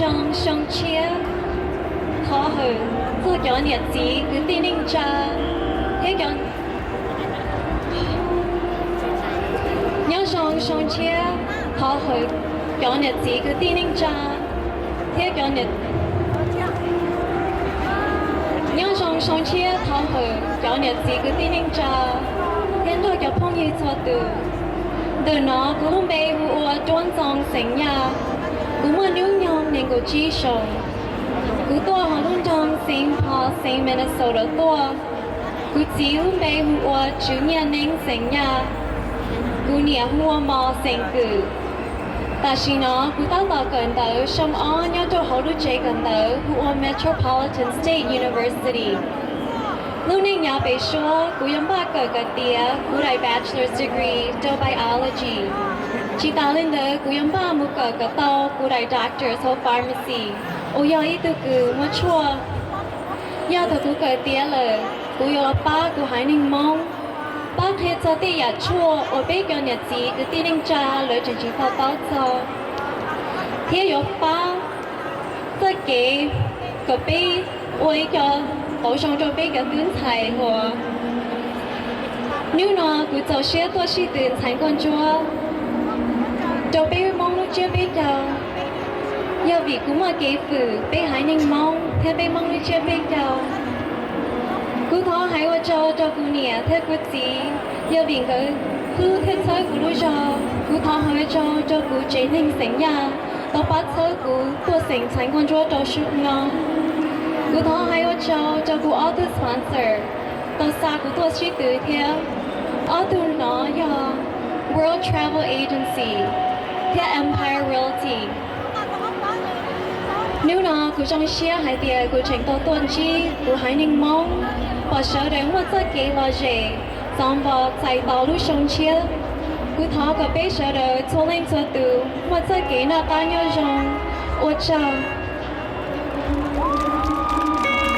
Zoo xyoo tshiab thov hawm txog cov niam txiv kwv tij neej tsa thiab cov, nyob zoo xyoo tshiab thov hawm cov niam txiv kwv tij neej tsa thiab cov niam, nyob zoo xyoo tshiab thov hawm cov niam txiv kwv tij neej tsa thiab nrog cov phooj ywg txhua tus. Ntawm no kuv lub npe hu ua Duab Ntxoo xeem Yaj. Kuv muaj hnub nyoog nees nkaum tsib xyoos. Kuv tuaj hauv lub nroog Saint Paul xeev Minnesota tuaj. Kuv txiv lub npe hu ua Tswv Nyiaj Neeb xeem Yaj. Kuv niam hu ua Mos xeem Kwm. Tam sim no kuv tab tom kawm ntawv xyoo ob nyob rau hauv lub tsev kawm ntawv hu ua Metropolitan State University. Lub neej yav pem suab kuv yuav npaj kawm kom tiav kuv daim bachelor's degree rau biology. Tsis tas li ntawd kuv yuav npaj mus kawm kom tau kuv daim doctor's hauv pharmacy, uas yog ib tug kws muab tshuaj. Yog thaum kuv kawm tiav lawm, kuv yuav los pab kuv haiv neeg Hmoob, pab qhia txog tej yam tshuaj uas peb cov niam txiv kwv tij neej tsa lawv tseem tsis to taub txog, thiab yuav pab txoj kev kom peb ua ib co qauv zoo rau peb cov tub ntxhais hluas. Hnub no kuv txaus siab tuaj sib tw ntxhais nkauj ntsuab rau peb Hmoob lub tsiab peb caug, yog vim kuv muaj kev fwm peb haiv neeg Hmoob thiab peb Hmoob lub tsiab peb caug. Kuv thov hais ua tsaug rau kuv niam thiab kuv txiv, yog vim nkawd hlub thiab txhawb kuv lub zog. Kuv thov hais ua tsaug rau kuv tsev neeg xeem Yaj tau pab txhawb kuv tuaj xeem ntxhais nkauj ntsuab rau xyoo no. Kuv thov hais ua tsaug rau kuv ob tug sponsor tau xa kuv tuaj sib tw thiab. Ob tug no yog World Travel Agency thiab Empire Realty. Hnub no kuv zoo siab hais tias kuv tseem tau tuaj ntsib kuv haiv neeg Hmoob, pom sawv daws muaj txoj kev lom zem, txaus npo txais tos lub xyoo tshiab. Kuv thov kom peb sawv daws txhua leej txhua tus muaj txoj kev noj qab nyob zoo. Ua tsaug.